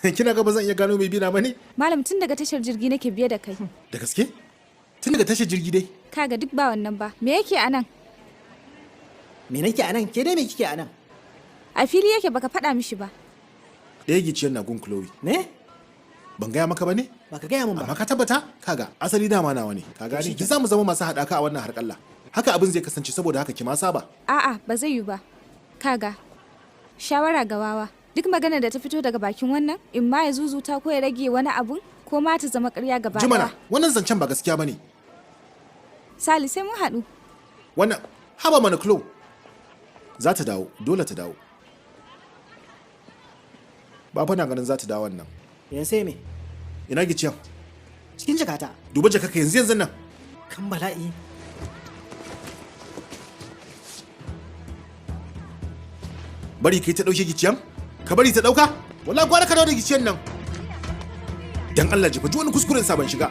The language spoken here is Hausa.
Kina ga ba zan iya gano mai bina ba ne? Malam, tun daga tashar jirgi nake biye da kai. Da gaske? Tun daga tashar jirgi dai. Kaga, duk ba wannan ba. Me yake anan? Me nake anan? Ke dai me kike anan? A fili yake baka faɗa mishi ba. Ɗaya gicciyen na gun Chloe. Ne? Ban gaya maka ba ne? Baka gaya min ba. Amma ka tabbata? Kaga, asali dama nawa ne. Ka gane? Ki za mu zama masu haɗaka a wannan harƙalla. Haka abin zai kasance, saboda haka ki ma saba. A'a, ba zai yiwu ba. Kaga, shawara ga wawa. Duk magana da ta fito daga bakin wannan, in ma ya zuzuta ko ya rage wani abun, ko ma ta zama ƙarya gaba Jimana, ɗaya. wannan zancen ba gaskiya bane. Sali, sai mun haɗu. Wannan haba mana, Chloe. Za ta dawo, dole ta dawo. Ba fa na ganin za ta dawo wannan. Yanzu sai me? Ina gicciyan? Cikin jakata. Duba jakarka yanzu yanzu nan. Kan bala'i. Bari kai ta dauke gicciyan? Ka bari ta dauka? Wallahi gwara ka dawo da gicciyan nan. Dan Allah, jifa ji wani kuskuren sa ban shiga.